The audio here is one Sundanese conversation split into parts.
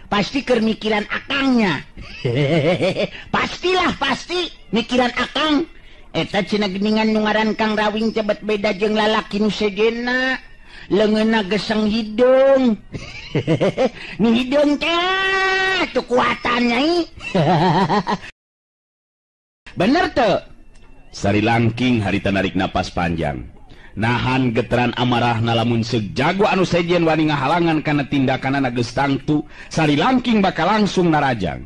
Pasti keur mikiran akangnya. Pastilah pasti mikiran akang. Eta cenah geuningan nu ngaran Kang Rawing teh beda jeung lalaki nu sejenna. Leungeunna geseng hideung. Nu hideung teh tuh kuatan nyai. Bener teu? Sari Langking harita narik napas panjang. Nahan geteran amarahna lamun seuk jago anu sejen wani ngahalangan kana tindakanana geus tangtu, Sari Langking bakal langsung narajang.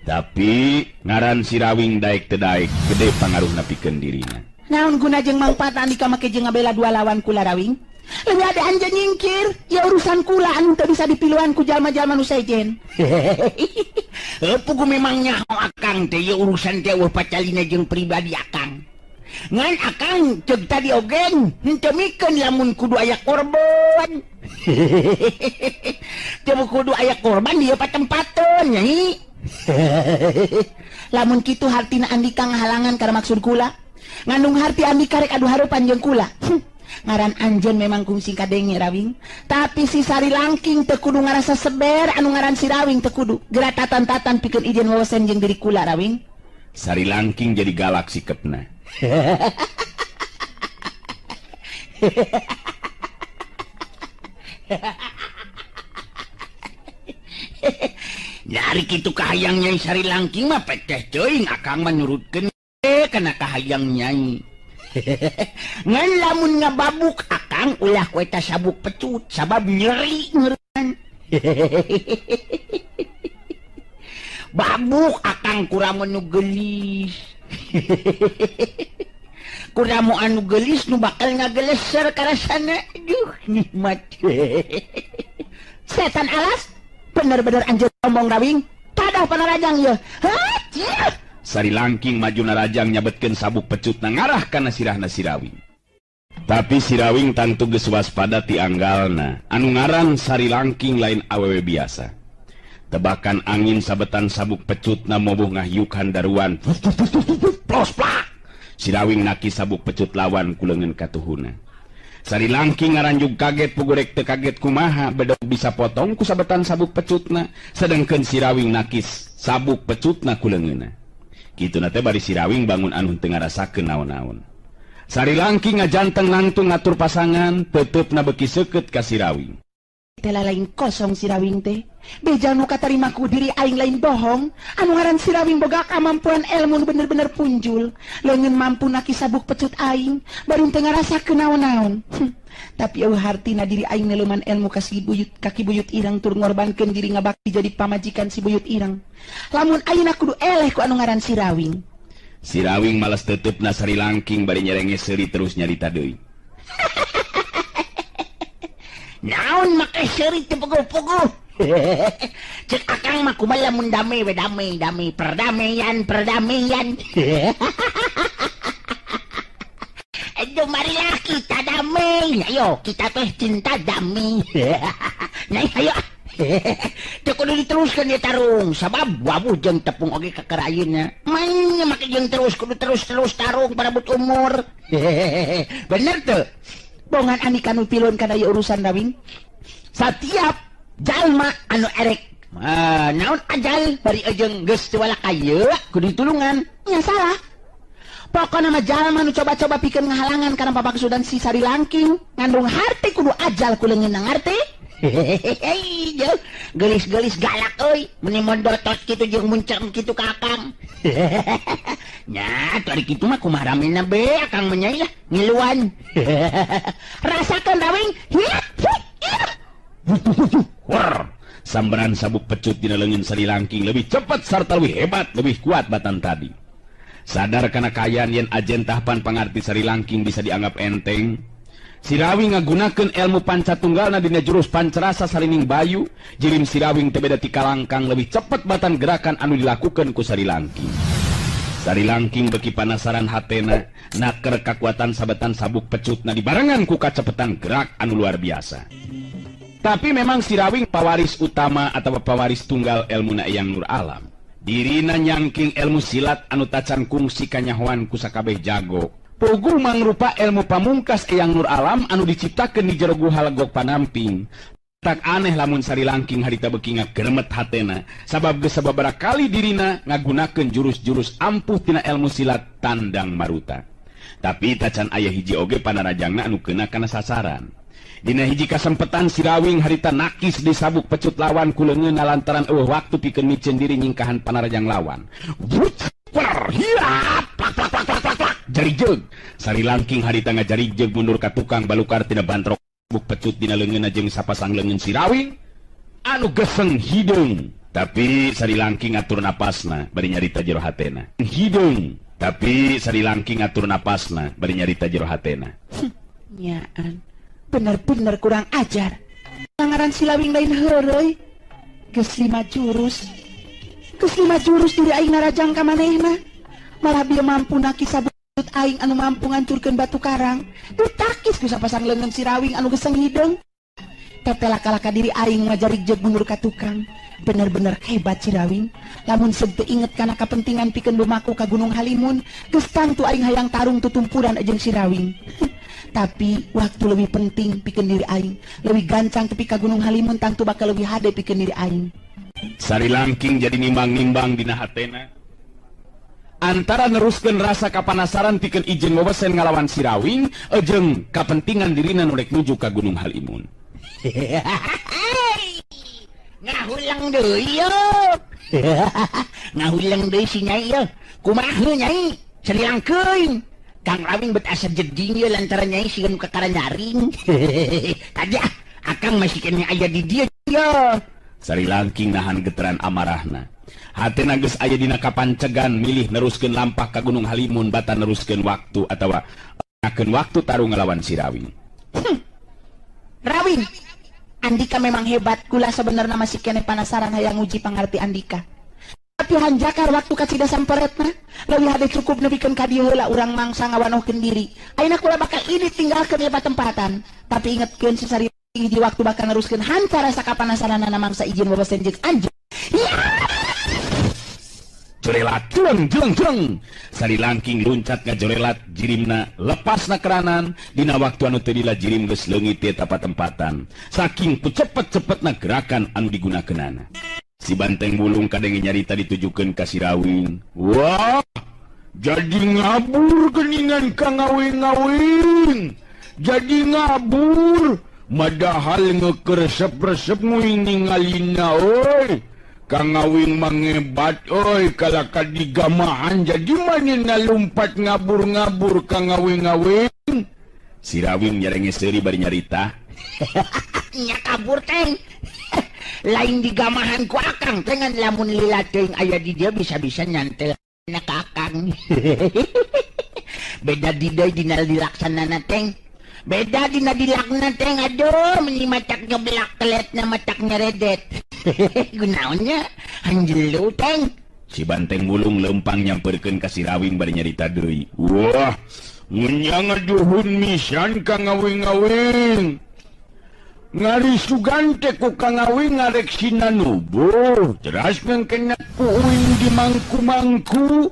Tapi ngaran si Rawing daek teu daek gede pangaruhna pikeun dirina. Naon guna jeung mangpaat andika make jeung ngabela dua lawan kula Rawing? Leuwih ade anjeun nyingkir, ya urusan kula anu teu bisa dipiluan ku jalma-jalma nu sejen. Pugu memang nyaho akang teh ieu urusan teh eueuh pacalina jeung pribadi akang. Ngan akang ceuk tadi oge henteu mikeun lamun kudu aya korban. Teu kudu aya korban ieu patempateun nyai. Lamun kitu hartina andika ngahalangan kana maksud kula. Ngandung harti andika rek adu harupan jeung kula. Ngaran anjeun memang kungsi kadenge Rawing, tapi si Sari Langking teu kudu ngarasa seber anu ngaran si Rawing teu kudu geura tatan-tatan pikeun ijen wawasen jeung diri kula Rawing. Sari Langking jadi galak sikepna. Nyari kitu kahayang Nyai Sari Langking mah peteh teuing akang mah nurutkeun kana kahayang Nyai. Ngan lamun ngababuk akang ulah ku eta sabuk pecut sabab nyeri ngeureun. Babuk akang kurang nu geulis. Kurang anu geulis nu bakal ngageleser karasana. Duh nikmat. Setan alas bener-bener anjeun omong Rawing. Tadah panarajang ieu. Hah? Sari Langking maju narajang nyabetkeun sabuk pecutna ngarah kana sirahna si Rawing. Tapi si Rawing tangtu geus waspada ti anggalna. Anu ngaran Sari Langking lain awewe biasa. Tebakan angin sabetan sabuk pecutna mobuh ngahyukan daruan. Plos plak. Si Rawing naki sabuk pecut lawan ku leungeun katuhuna. Sari Langking ngaranjug kaget pugurek teu kaget kumaha bedog bisa potong ku sabetan sabuk pecutna, sedengkeun si Rawing nakis sabuk pecutna ku leungeunna. Kituna teh bari si Rawing bangun anu teu ngarasakeun naon-naon. Sari Langking ngajanteng nangtung ngatur pasangan, teuteup-na beuki seukeut ka si Rawing. Teh lain kosong si Rawing teh. Beja nu katarima ku diri aing lain bohong. Anu ngaran si Rawing boga kamampuan ilmu nu bener-bener punjul. Leungeun mampu naki sabuk pecut aing, baru teu ngarasakeun naon-naon. Tapi eueuh hartina diri aing neleuman ilmu ka si buyut kaki buyut irang tur ngorbankeun diri ngabakti jadi pamajikan si buyut irang. Lamun ayeuna kudu eleh ku anu ngaran si Rawing. Si Rawing malas teuteup-na Sari Langking bari nyerenge seuri terus nyarita deui. Naon make seuri teu puguh-puguh. Cek akang mah kumaha lamun damai we damai damai perdamaian perdamaian. Aduh marilah kita damai. Ayo kita teh cinta damai. Nah ayo. Teu kudu diteruskeun ieu tarung sabab wabuh jeung tepung oge kakara ayeuna. Main make jeung terus kudu terus-terus tarung parabut umur. Bener teu? Bongan andika nu pilun kana ieu urusan Rawing. Satiap jalma anu erek naon ajal bari jeung geus teu walakaya kudu ditulungan. Nya salah. Pokona mah jalma nu coba-coba pikeun ngahalangan kana papaksudan si Sari Langking ngandung harti kudu ajal ku leungeunna ngarti. Hehehe, geulis-geulis galak euy, meni mondotot kitu jeung muncang kitu ka akang. Nya, ari kitu mah kumaha ramena be akang mah nyai lah ngiluan. Rasakeun Rawing. Wor, sambaran sabuk pecut dina leungeun Sari Langking lebih cepat sarta lebih hebat, lebih kuat batan tadi. Sadar kana kaayaan yen ajen tahpan pangarti Sari Langking bisa dianggap enteng. Si Rawing ngagunakeun ilmu pancatunggalna dina jurus pancerasa salining bayu, jirim si Rawing teu beda ti kalangkang lebih cepet batan gerakan anu dilakukeun ku Sari Langking. Sari Langking beki panasaran hatena, naker kakuatan sabetan sabuk pecutna dibarengan ku kacepetan gerak anu luar biasa. Tapi memang si Rawing pawaris utama atau pawaris tunggal elmuna Eyang Nur Alam. Dirina nyangking ilmu silat anu tacan kungsi kanyahoan ku sakabeh jago. Puguh mangrupa ilmu pamungkas Eyang Nur Alam anu diciptakeun di jero Guha Legok Panamping. Tak aneh lamun Sari Langking harita beuki ngageremet hatena sabab geus sababaraha kali dirina ngagunakeun jurus-jurus ampuh tina ilmu silat Tandang Maruta. Tapi tacan aya hiji oge panarajangna anu keuna kana sasaran. Dina hiji kasempetan Sirawing harita nakis disabuk pecut lawan ku leungeunna lantaran eueuh waktu pikeun miceun diri nyingkahan panarajang lawan. Wut, hiap, plak plak plak plak plak plak, jarijeug. Sari Langking harita ngajarijeug mundur ka tukang balukar tina bantrok buk pecut dina leungeunna jeung sapasang leungeun Sirawing anu geseng hideung. Tapi Sari Langking ngatur napasna bari nyarita jero hatena. Hideung. Tapi Sari Langking ngatur napasna bari nyarita jero hatena. Nyaan, bener-bener kurang ajar. Pangaran Silawing lain heureuy. Geus 5 jurus. Geus 5 jurus diri aing narajang ka manehna. Malah bieu mampu nakis sabut aing anu mampu ngancurkeun batu karang. Ditakis ku sapasang leungeun Sirawing anu geseng hideung. Tetelaka-laka diri aing ngajarik jeung mundur ka tukang. Bener-bener hebat Sirawing. Lamun seug teu inget kana kapentingan pikeun lumaku ka Gunung Halimun, geus tangtu aing hayang tarung tutumpuran jeung Sirawing. Tapi waktu lebih penting pikeun diri aing, leuwih gancang tepi ka Gunung Halimun tangtu bakal leuwih hade pikeun diri aing. Sari Langking jadi nimbang-nimbang dina hatena. Antara neruskeun rasa kapanasaran pikeun izin wewesen ngalawan Sirawing jeung kapentingan dirina nu rek nuju ka Gunung Halimun. Ngahulang deui yo. Ngahulang deui si Nyai yo. Kumaha Nyai? Sari Langking. Kang Rawing bet asa jeding ye lantaran Nyai siga nu kakara nyaring. Tadi akang masih keneh aya di dieu yo. Sari Langking nahan geteran amarahna. Hatena geus aya dina kapancegan milih neruskeun lampah ka Gunung Halimun batan neruskeun waktu atawa ngakeun waktu tarung ngalawan Sirawing. Rawing, Andika memang hebat. Kula sebenarnya masih kene panasaran hayang nguji pangarti Andika. Tapi hanjakar waktu kacida samperetna, leuwih hade cukup nepikeun ka dieu heula urang mangsa ngawanohkeun diri. Ayeuna kula bakal ini tinggalkeun ieu patempatan. Tapi ingetkeun si Sari hiji waktu bakal neruskeun hanca rasa kapanasaranana mangsa izin wewesen jeung anjeun. Jorelat jeleng jeleng jeleng. Sari Langking luncat ngajorelat jirimna lepasna keranan dina waktu anu teu lila jirim geus leungit di eta patempatan. Saking cepet-cepetna gerakan anu digunakeunana. Si Banteng Bulung kadenge nyarita ditujukeun ka Sirawing. Wah, jadi ngabur geuningan ka ngawing-ngawing. Jadi ngabur madahal ngeukeresep-resep nguing ningalina euy. Kang Awing mangebat oi kalaka digamahan jadi manina lumpat ngabur-ngabur Kang Awing-awing. Sirawing nyarenge seuri bari nyarita. Nya kabur teng. Lain digamahan ku akang tengan lamun lila teuing aya di dieu bisa-bisa nyantel na ka akang. Beda di deui dina dilaksanana teng. Beda dina dilakna teng aduh meni matak nyeblak teletna matak nyeredet. Gunaonnya anjelu teng. Si Banteng Bulung lempang nyamperkeun ka Sirawing bari nyarita deui. Wah, ngenyang aduhun misan Kang Awing-awing. Ngari sugan teh ku Kang Awing ngarek sinanubuh, teras ngengkena ku uing di mangku-mangku.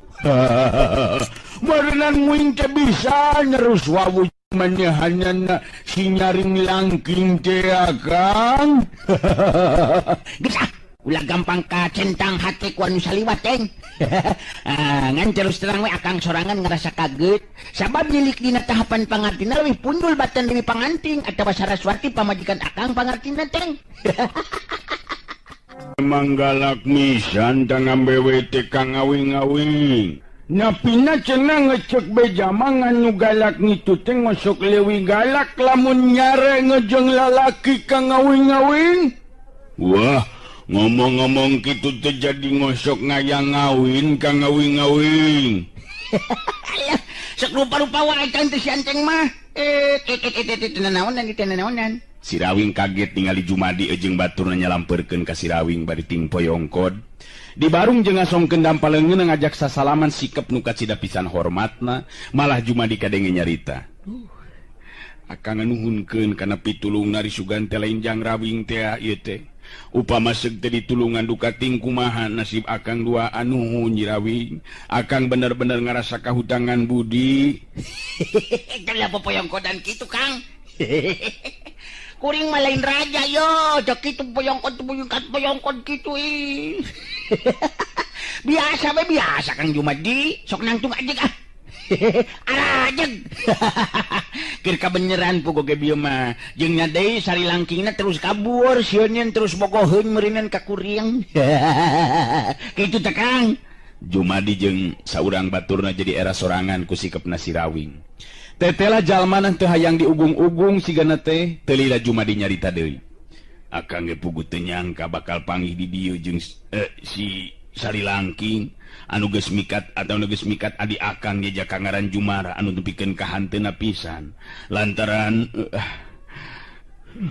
Barenan muing teh bisa nerus wawu manehanana si nyaring langking teh akang. Geus ah, ulah gampang kacentang hate ku anu saliwat teng. Ngan terus terang we akang sorangan ngerasa kaget sabab milik dina tahapan pangartina leuwih pundul batan deui panganting atawa Saraswati pamajikan akang pangartina teng. Manggalak misan tangan BWT Kang Awing-awing. Napina cenah ngecek beja mangan nu galak ngitu teh ngosok leuwih galak lamun nyare ngejeng lalaki Kang Awing-awing. Wah, ngomong-ngomong kitu teh jadi ngosok ngayang ngawin Kang Awing-awing. Alah, sok rupa-rupa wae kan teh si Anteng mah. Teu naonan. Sirawing kaget ningali Jumadi jeung baturna nyalampeurkeun ka Sirawing bari tingpoyongkod. Di barung jeung ngasongkeun dampaleungeun ngajak sasalaman sikep nu kacida pisan hormatna, malah Jumadi kadenge nyarita. Akang nuhunkeun kana pitulungna risugan teh lain jang Rawing teh ieu teh. Upama seug teh ditulungan duka ting kumaha nasib akang dua anuhun Nyi Rawing. Akang bener-bener ngarasa kahutangan budi. Teu popoyongkodan kitu Kang. Kuring mah lain raja yo, cek kitu boyongkot boyongkat boyongkot kitu ih. Biasa we biasa Kang Jumadi, sok nangtung aja ah. Arajeg. Keur kabeneran pugo ge bieu mah. Jeung nya deui Sari Langkingna terus kabur, sieun terus bogoheun meureunan ka kuring. Kitu teh Kang. Jumadi jeung saurang baturna jadi era sorangan ku sikepna si Rawing. Tetela jalmana teu hayang diugung-ugung sigana teh, teu lila Jumadi nyarita deui. Akang ge puguh teu nyangka bakal panggih di dieu jeung si Sari Langking anu geus mikat atau nu geus mikat adi akang ge jaka ngaran Jumara anu nepikeun ka hanteuna pisan. Lantaran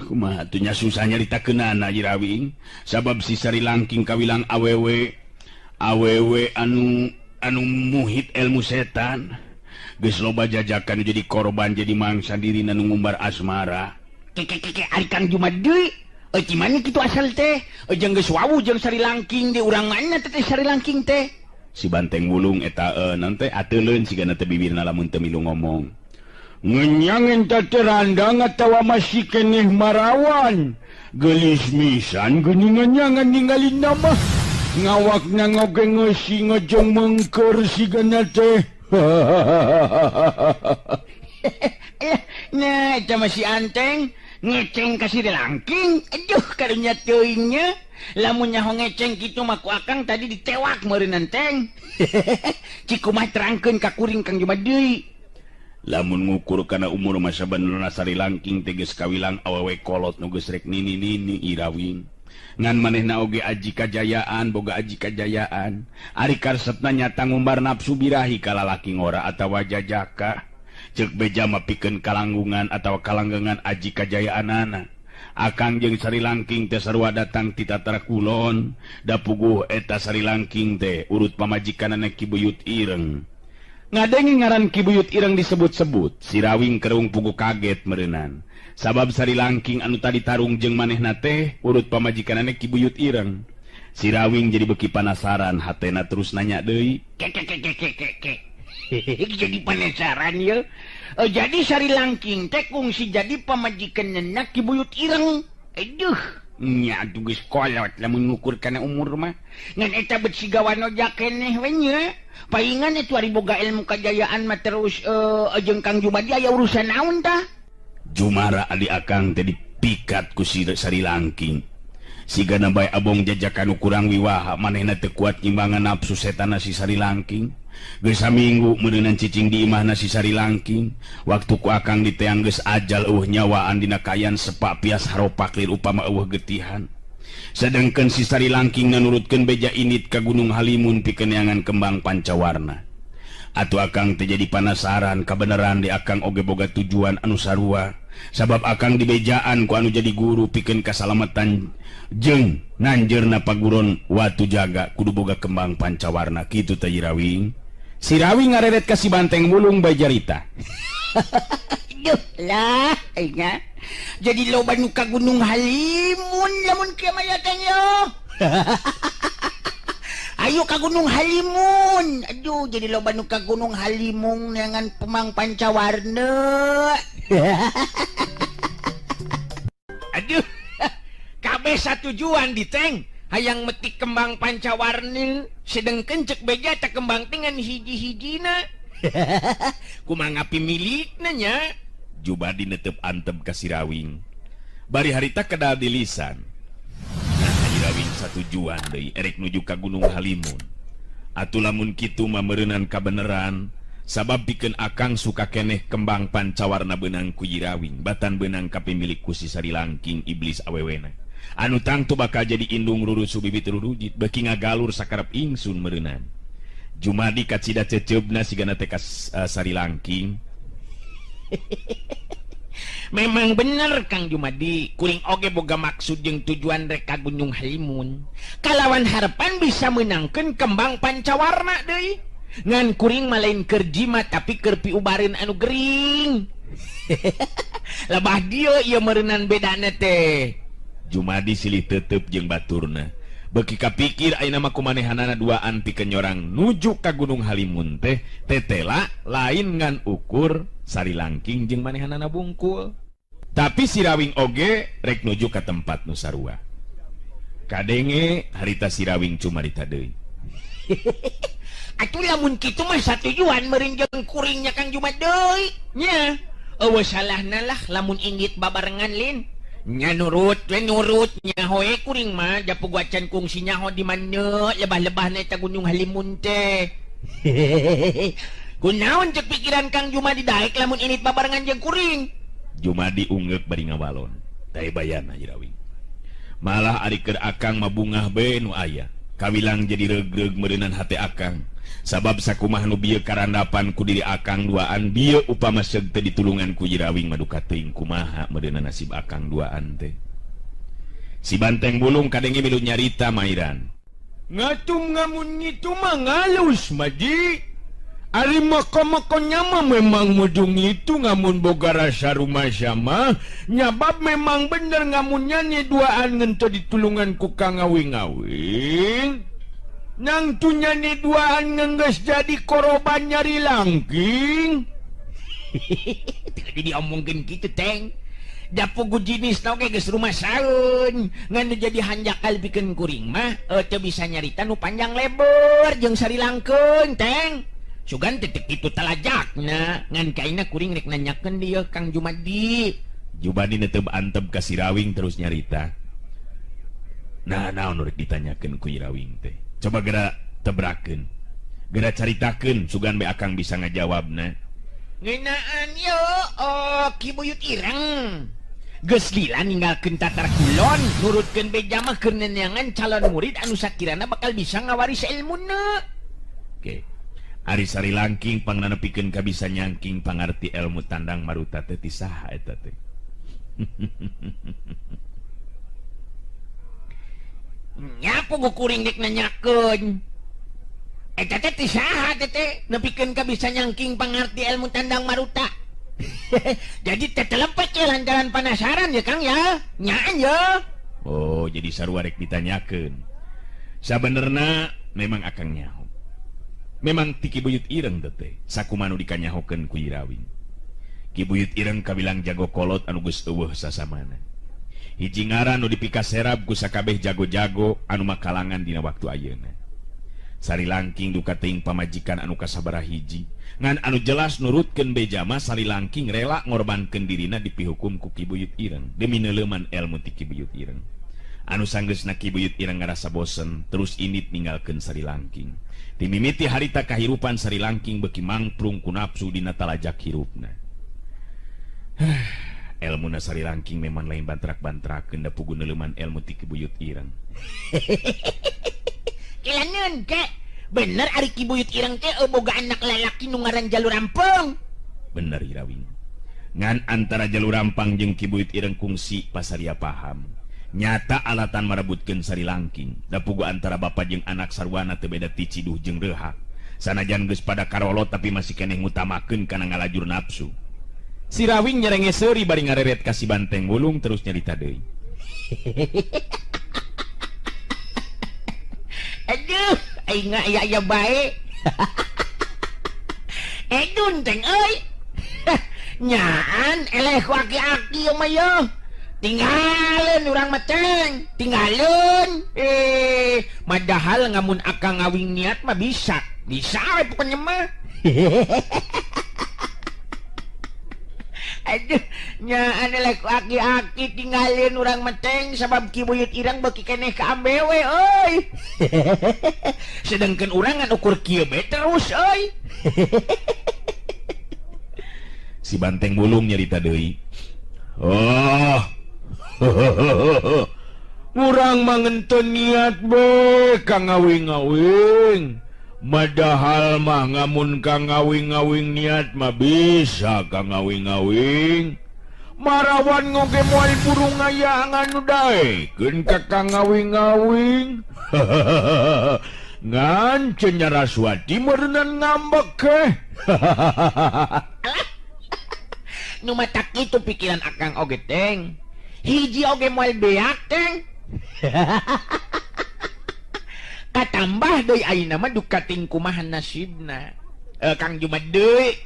kumaha atuh nya susah nyaritakeunana Ji Rawing, sabab si Sari Langking kawilang awewe awewe anu muhit ilmu setan geus loba jajakan jadi korban jadi mangsa dirina nu ngumbar asmara. Keke ari Kang Jumadi euy ci mana kitu asal teh jeung geus wawuh jeung Sari Langking di urang mana teh Sari Langking teh. Si Banteng Wulung eta naon teh ateuleun sigana teh bibirna lamun teu milu ngomong. Ngenyang eta teh randang atawa masih keneh marawan. Geulis misan geuningan nyangan ninggalin mah. Ngawakna ngoge ngeusi ngejong mengker sigana teh. Nah, eta mah si Anteng ngeceng ka Sari Langking. Aduh, karunya teuing nya. Lamun nyaho ngeceng kitu mah ku akang tadi ditewak meureun Teng. Cik kumaha terangkeun ka kuring Kang Jumadi. Lamun ngukur kana umur mah sabenerna Sari Langking teh geus kawilang awewe kolot nu geus rek nini-nini Irawing. Ngan manehna oge aji kajayaan boga aji kajayaan. Ari karesepna nyata ngumbar nafsu birahi ka lalaki ngora atawa jajaka. Ceuk beja mah pikeun kalanggungan atawa kalanggengan aji kajayaanana. Akang jeung Sari Langking teh sarua datang ti Tatara Kulon. Da puguh eta Sari Langking teh urut pamajikanana Ki Buyut Ireng. Ngadenge ngaran Ki Buyut Ireng disebut-sebut, si Rawing kerung puguh kaget meureunan. Sabab Sari Langking anu tadi tarung jeung manehna teh urut pamajikanana Ki Buyut Ireng. Si Rawing jadi beuki panasaran, hatena terus nanya deui. Ke ke ke ke ke ke. Jadi penasaran ya. Jadi Sari Langking teh kungsi jadi pamajikanana Ki Buyut Ireng. Aduh, nya atuh geus kolot lamun ngukur kana umur mah. Ngan eta bet sigawan oja keneh we nya. Paingan eta ari boga ilmu kajayaan mah terus jeung Kang Jumadi aya urusan naon tah? Jumara adi akang teh dipikat ku si Sari Langking. Sigana bae abong jajakan kurang wiwaha manehna teu kuat nyimbangan nafsu setanna si Sari Langking. Geus saminggu meureunan cicing di imahna si Sari Langking. Waktu ku akang diteang geus ajal eueuh nyawaan dina kayan sepak pias haropak lir upama eueuh getihan. Sedengkeun si Sari Langking nanurutkeun beja init ka Gunung Halimun pikeun neangan kembang pancawarna. Atuh akang teh jadi panasaran kabeneran di akang oge boga tujuan anu sarua. Sabab akang dibejaan ku anu jadi guru pikeun kasalamatan jeung nanjeurna paguron watu jaga kudu boga kembang pancawarna kitu teh Rawing. Si Rawing ngareret ka si Banteng Wulung bae jarita. Duh lah nya. Jadi loba nu ka Gunung Halimun lamun kieu mah teh yo. Ayo ka Gunung Halimun. Aduh, jadi loba nu ka Gunung Halimun neangan kembang pancawarna. Aduh, kabeh satujuan diteng hayang metik kembang pancawarna, sedengkeun ceuk beja teh kembang teh ngan hiji-hijina. Kumaha pimilikna nya? Jumadi netep antep ka si Rawing. Bari harita kedal di lisan. Rawing satujuan deui erek nuju ka Gunung Halimun. Atuh lamun kitu mah meureunan kabeneran, sabab pikeun akang suka keneh kembang pancawarna beunang ku Rawing, batan beunang ka pimilik ku si Sari Langking iblis awewena. Anu tangtu bakal jadi indung rurusu bibit rurujit beuki ngagalur sakarep ingsun meureunan. Jumadi kacida ceceubna sigana teh ka Sari Langking. Memang bener Kang Jumadi, kuring oge boga maksud jeung tujuan rek ka Gunung Halimun. Kalawan harapan bisa menangkeun kembang pancawarna deui. Ngan kuring mah lain keur jimat tapi keur piubareun anu gering. Lebah dieu ieu meureunan bedana teh. Jumadi silih tetep jeung baturna. Beuki kapikir ayeuna mah kumanehanana duaan pikeun nyorang nuju ka Gunung Halimun teh tetela lain ngan ukur Sari Langking jeung manehanana bungkul. Tapi Sirawing oge rek nuju ka tempat nu sarua. Kadenge harita Sirawing cumarita deui. Atuh lamun kitu mah satujuan meureun jeung kuringnya Kang Juma deui nya. Eueuh salahna lah lamun inggit babarengan lin. Nya nurut we nurut nya hoe kuring mah japu acan kungsi nyaho di mana lebah-lebahna eta Gunung Halimun teh. Kunaon cek pikiran Kang Jumadi daek lamun init babarengan jeung kuring. Jumadi ungeuk bari ngawalon. Teh bayana Jirawing. Malah ari keur akang mah bungah bae nu aya. Kawilang jadi regreg meureunan hate akang. Sabab sakumaha nu bieu karandapan ku diri akang duaan bieu upama seug teu ditulungan ku Jirawing maduka teuing kumaha meureunan nasib akang duaan teh. Si Banteng Bulung kadenge milu nyarita mairan. Ngatum ngamun ngitu mah ngalus maji. Ari moko-mokonya mah memang mujung itu ngamun boga rasa rumah sama. Nyabab memang bener ngamunnya nih duaan ngento ditulungan ku Kang Awing-awing. Nang tunya nih duaan ngengges jadi koroban nyari langking. Jadi diomongkeun kitu teng. Dapu gujinis tau ge geus rumah saeun. Ngan nu jadi hanjakal pikeun kuring mah teu bisa nyarita nu panjang lebar jeung sarilangkeun teng. Sugan titik itu talajakna ngan kaina kuring rek nanyakeun dia Kang Jumadi. Jumadi netep antep ka Sirawing terus nyarita. Nah naon rek ditanyakeun ku Sirawing teh. Coba geura tebrakeun. Geura caritakeun sugan bae akang bisa ngajawabna. Ngeunaan yo oh Ki Buyut Ireng. Geus lila ninggalkeun Tatar Kulon nurutkeun beja mah keur neneangan calon murid anu sakirana bakal bisa ngawaris ilmuna. Oke. Ari Sari Langking pangnanepikeun kabisa nyangking pangarti ilmu tandang maruta teh ti saha eta teh. Nyapu kuring dek nanyakeun. Eta teh ti saha teh teh nepikeun kabisa nyangking pangarti ilmu tandang maruta. Jadi teh telepet ya lantaran penasaran ya Kang ya. Nyaan ya. Oh, jadi sarua rek ditanyakeun. Sabenerna memang akang nyaho. Memang ti Ki Buyut Ireng teh sakumanu dikanyahokeun ku Irawing. Ki Buyut Ireng kabilang jago kolot anu geus eueuh sasamana. Hiji ngaran nu dipikaserab ku sakabeh jago-jago anu makalangan dina waktu ayeuna. Sari Langking duka teuing pamajikan anu kasabaraha hiji, ngan anu jelas nurutkeun beja mah Sari Langking rela ngorbankeun dirina dipihukum ku Ki Buyut Ireng demi neuleuman elmu ti Ki Buyut Ireng. Anu sanggeusna Ki Buyut Ireng ngarasa bosen terus indit ninggalkeun Sari Langking. Timimiti harita kahirupan Sari Langking beuki mangprung ku nafsu dina talajak hirupna. Elmuna Sari Langking memang lain bantrak-bantrakeun da pugu neuleuman elmu ti Ki Buyut Ireng. Kilaneun ke bener ari Ki Buyut Ireng teh boga anak lalaki nu ngaran Jalur Rampang. Bener Irawing. Ngan antara Jalur Rampang jeung Ki Buyut Ireng kungsi pasaria paham. Nyata alatan merebutkeun Sari Langking. Da pugu antara bapa jeung anak sarwana teu beda ti ciduh jeung reuhak. Sanajan geus pada karolot tapi masih keneh ngutamakeun kana ngalajur nafsu. Sirawing nyerenge seuri bari ngareret ka si Banteng Bulung terus nyarita deui. Aduh, aing aya-aya bae. Edun teng euy. Nyaan eleh ku aki-aki ieu mah yeuh. Tinggalin urang mah teng, tinggalin. Padahal ngamun akang ngawing niat mah bisa. Bisa we pokoknya mah. Aduh, nyaan eleh ku aki-aki tinggalin urang mah teng sabab Ki Buyut Ireng beuki keneh ka ambewe euy. Sedangkan urang ngan ukur kieu bae terus euy. Si Banteng Bulung nyarita deui. Oh. Urang mangenteu niat be ka ngawing-ngawing. Padahal mah ngamun ka ngawing-ngawing niat mah bisa ka ngawing-ngawing. Marawan ngoge moal burung aya anu daekeun ka ngawing-ngawing. Ngan cenah Nyaraswati meureunnan ngambek ke. Alah. Nu matak kitu pikiran akang oge teng. Hiji oge moal beak teng. Katambah deui ayeuna mah duka ting kumaha nasibna. Kang Jumat deui.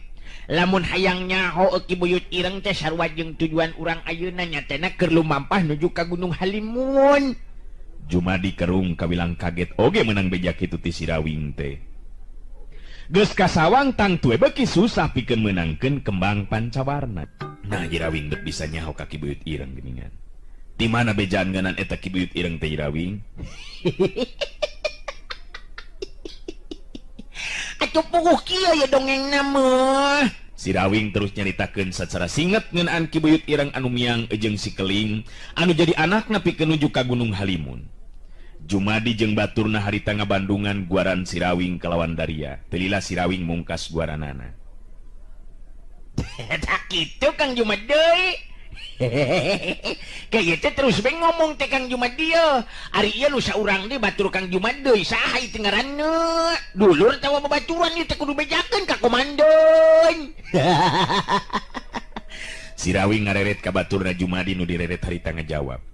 Lamun hayang nyaho Ki Buyut Ireng teh sarua jeung tujuan urang ayeuna nyatana keur lumampah nuju ka Gunung Halimun. Jumadi kerung kawilang kaget oge menang beja kitu ti Sirawing teh. Geus kasawang tangtu we beuki susah pikeun meunangkeun kembang pancawarna. Nah Jirawing bet bisa nyaho ka Ki Buyut Ireng geuningan. Di mana bejaan ngeunan eta Ki Buyut Ireng teh Jirawing? Atuh puguh kieu ya dongengna mah. Sirawing terus nyaritakeun sacara singet ngeunaan Ki Buyut Ireng anu miang jeung si Keling anu jadi anakna pikeun nuju ka Gunung Halimun. Jumadi jeung baturna harita ngabandungan guaran Sirawing kalawan Daria. Teu lila Sirawing mungkas guaranana. Tak kitu Kang Jumadi deui. Kayak teh terus bae ngomong teh Kang Jumadi ye. Ari ieu nu saurang deui batur Kang Jumadi deui saha ieu teh ngaranna? Dulur tawa babaturan ieu teh kudu bejakeun ka komandan. Sirawing ngareret ka baturna Jumadi nu direret harita ngajawab.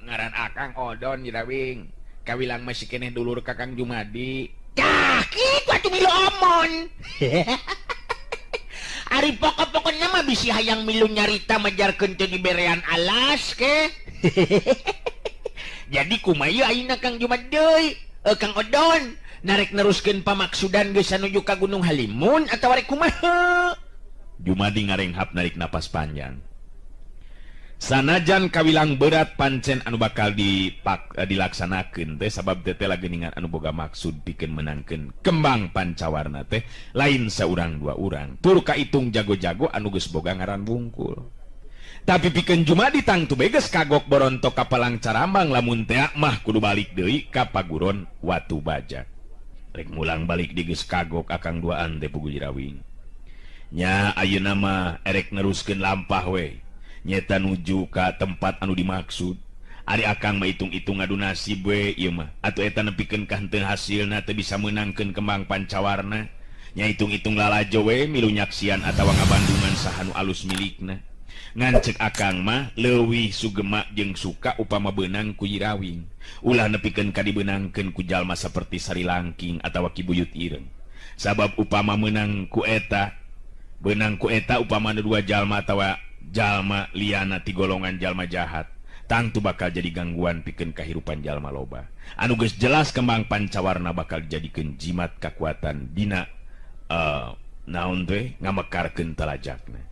Ngaran Akang Odon Sirawing. Kawilang masih keneh dulur ka Kang Jumadi. Tah kitu atuh milu omon. Ari pokok-pokoknya mah bisi hayang milu nyarita majarkeun teu diberean alas ke. Jadi kumaha ayeuna Kang Jumadi deui? Kang Odon narek neruskeun pamaksudan geus nuju ka Gunung Halimun atawa rek kumaha? Jumadi ngarenghap narik napas panjang. Sanajan kawilang berat pancen anu bakal dilaksanakeun teh sabab teh lageuningan anu boga maksud pikeun menangkeun kembang pancawarna teh lain saurang dua urang tur kaitung jago-jago anu geus boga ngaran wungkul. Tapi pikeun Jumadi tangtu bae geus kagok borontok ka Palang Carambang lamun teh mah kudu balik deui ka Paguron Watu Baja. Rek mulang balik di geus kagok akang duaan teh pugu Jirawing. Nya ayeuna mah erek neruskeun lampah we. Nyeta nuju ka tempat anu dimaksud. Ari akang mah hitung-hitung ngadu nasib we ieu mah. Atuh eta nepikeun ka henteu hasilna teu bisa meunangkeun kembang pancawarna. Nya hitung-hitung lalajo we milu nyaksian atawa ngabandungan saha nu alus milikna. Ngan ceuk akang mah leuwih sugema jeung suka upama beunang ku Jirawing. Ulah nepikeun ka dibeunangkeun ku jalma saperti Sari Langking atawa Ki Buyut Ireng. Sabab upama meunang ku eta, beunang ku eta upama nu dua jalma atawa jalma liana ti golongan jalma jahat tangtu bakal jadi gangguan pikeun kahirupan jalma loba. Anu geus jelas kembang pancawarna bakal dijadikeun jimat kakuatan dina naon teh ngamekarkeun talajakna.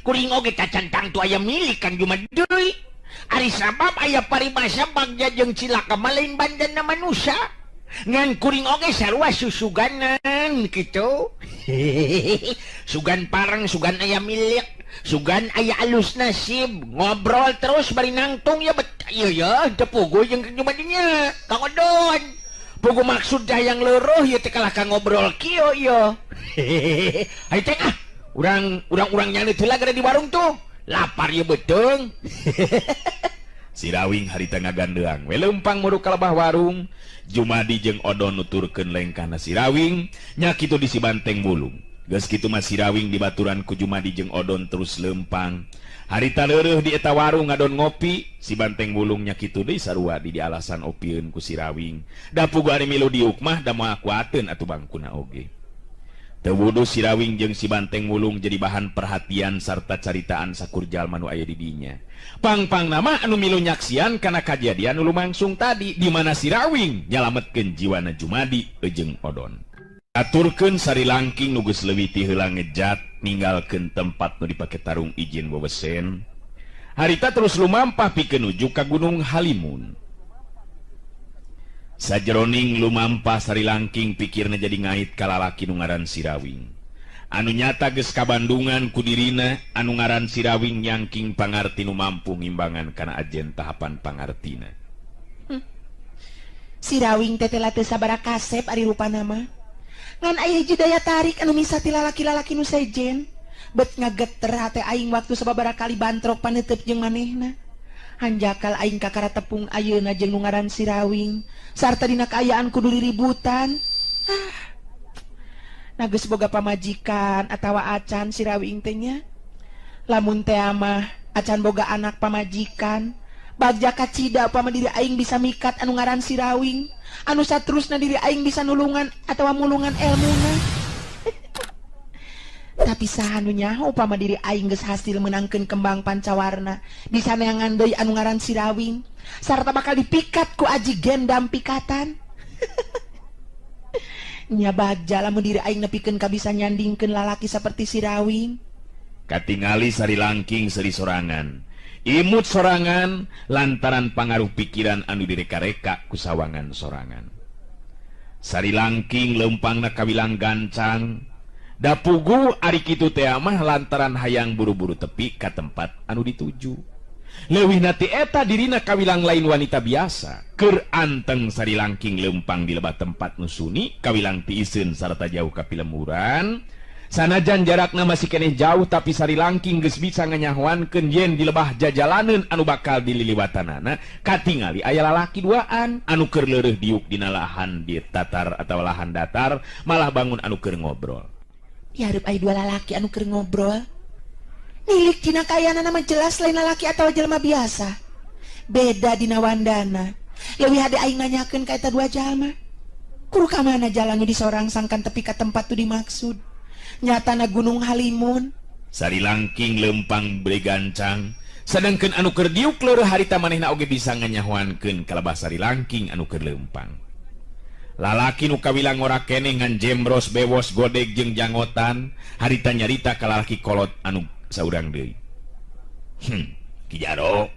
Kuring oge tacan tangtu aya milik Kang Jumadi deui. Ari sabab aya paribasa bagja jeung cilaka mah lain bandana manusia. Ngan kuring oge sarua susuganan kitu. Sugan pareng, sugan aya milik, sugan aya alus nasib, ngobrol terus bari nangtung ya bet ieu ya teu puguh jeung Kang Jumadinya. Kang Odon. Puguh maksud hayang leuruh ieu teh kalah ka ngobrol kieu ieu. Hayu teh ah, urang nyane heula gara di warung tuh. Lapar ieu beuteung. Sirawing harita ngagandeang we leumpang muruk ka lebah warung. Jumadi jeung Odon nuturkeun lengkahna Sirawing nya kitu di si Banteng Wulung. Geus kitu mah Sirawing dibaturan ku Jumadi jeung Odon terus leumpang. Harita leureureuh di eta warung ngadon ngopi, si Banteng Wulung nya kitu deui sarua di alasan opieun ku Sirawing. Da puguh ari milu diuk mah da moal kuateun atuh bangkuna oge. Teu wuduh Sirawing jeung si Banteng Wulung jadi bahan perhatian sarta caritaan sakur jalma nu aya di dinya. Pang-pang nama anu milu nyaksian kana kajadian nu lumangsung tadi di mana Sirawing nyalametkeun jiwana Jumadi jeung Odon. Aturkeun Sari Langking nu geus leuwih ti heula ngejat ninggalkeun tempat nu dipake tarung izin wewesen. Harita terus lumampah pikeun nuju ka Gunung Halimun. Sajeroning lumampah Sari Langking pikirna jadi ngait ka lalaki nu ngaran Sirawing. Anu nyata geus kabandungan ku dirina anu ngaran Sirawing nyangking pangarti nu mampu ngimbangan kana ajen tahapan pangartina. Sirawing teh teh sabaraha kasep ari rupana mah. Ngan aya hiji daya tarik anu misa ti lalaki-lalaki nu sejen. Bet ngageter hate aing waktu sababaraha kali bantrok paneuteub jeung manehna. Hanjakal aing kakara tepung ayeuna jeung nu ngaran Sirawing sarta dina kaayaan kudu riributan. Nah geus boga pamajikan atawa acan Sirawing teh nya. Lamun teh mah acan boga anak pamajikan, Bagja kacida upama diri aing bisa mikat anu ngaran Sirawing. Anu saterusna diri aing bisa nulungan atawa mulungan elmuna. Tapi saha nu nyaho upama diri aing geus hasil menangkeun kembang pancawarna, bisa neangan deui anu ngaran Sirawing sarta bakal dipikat ku aji gendam pikatan. Nya bagja lamun diri aing nepikeun ka bisa nyandingkeun lalaki saperti Sirawing. Katingali Sari Langking seuri sorangan, imut sorangan lantaran pangaruh pikiran anu direka-reka ku sawangan sorangan. Sari Langking leumpangna kawilang gancang. Da puguh ari kitu teh mah lantaran hayang buru-buru tepi ka tempat anu dituju. Leuwih na ti eta dirina kawilang lain wanita biasa. Keur anteng Sari Langking leumpang di lebah tempat nu suni, kawilang tiiseun sarta jauh ka pilemburan. Sanajan jarakna masih keneh jauh tapi Sari Langking geus bisa nganyahoankeun yen di lebah jajalaneun anu bakal dililiwatanana katingali aya lalaki duaan anu keur leureuh diuk dina lahan di tatar atawa lahan datar, malah bangun anu keur ngobrol. Dihareup aya dua lalaki anu keur ngobrol. Nilik dina kayanana mah jelas lain lalaki atawa jelema biasa. Beda dina wandana. Leuwih hade aing nanyakeun ka eta dua jalma. Kudu ka mana jalan nu disorang sangkan tepi ka tempat tu dimaksud. Nyatana Gunung Halimun. Sari Langking leumpang beli gancang, sedangkeun anu keur diuk leureun harita manehna oge bisa nganyahoankeun kalebah Sari Langking anu keur leumpang. Lalaki nu kawilang ngora keneh ngan jembros bewos godeg jeung jangotan harita nyarita ka lalaki kolot anu saurang deui. Ki Jaro,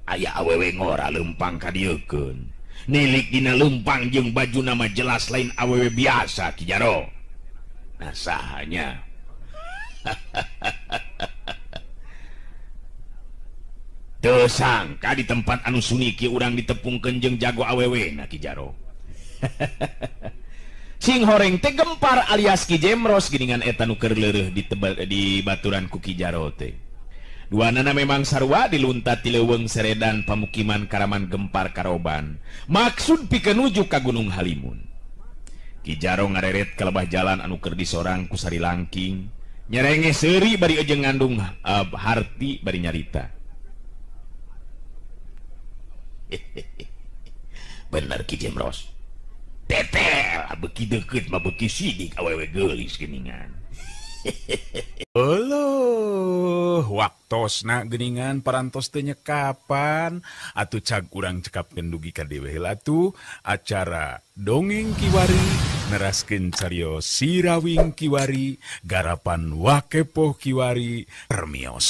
aya awewe ngora leumpang ka dieukeun. Nilik dina leumpang jeung bajuna mah jelas lain awewe biasa Ki Jaro. Nah sahanya. Teu sangka di tempat anu sunyi kieu urang ditepungkeun jeung jago awewe na Ki Jaro. Sing horeng teh gempar alias Ki Jemros geuningan eta nu keur leureuh di baturan ku Ki Jaro teh. Duanana memang sarua diluntat ti leuweung seredan pamukiman Karaman Gempar Karoban. Maksud pikeun nuju ka Gunung Halimun. Ki Jaro ngareret ka lebah jalan anu keur disorang ku Sari Langking. Nyerenge seuri bari ejeng ngandung harti bari nyarita. Bener Ki Jemros. Tetel beki deket mah beki sidik awewe geulis geuningan. Euleuh, waktosna geuningan parantos teu nyekapan atuh cag urang cekapkeun dugi ka dewe heula atuh acara Dongeng Kiwari neraskeun carios Sirawing Kiwari garapan Wakepoh Kiwari permios.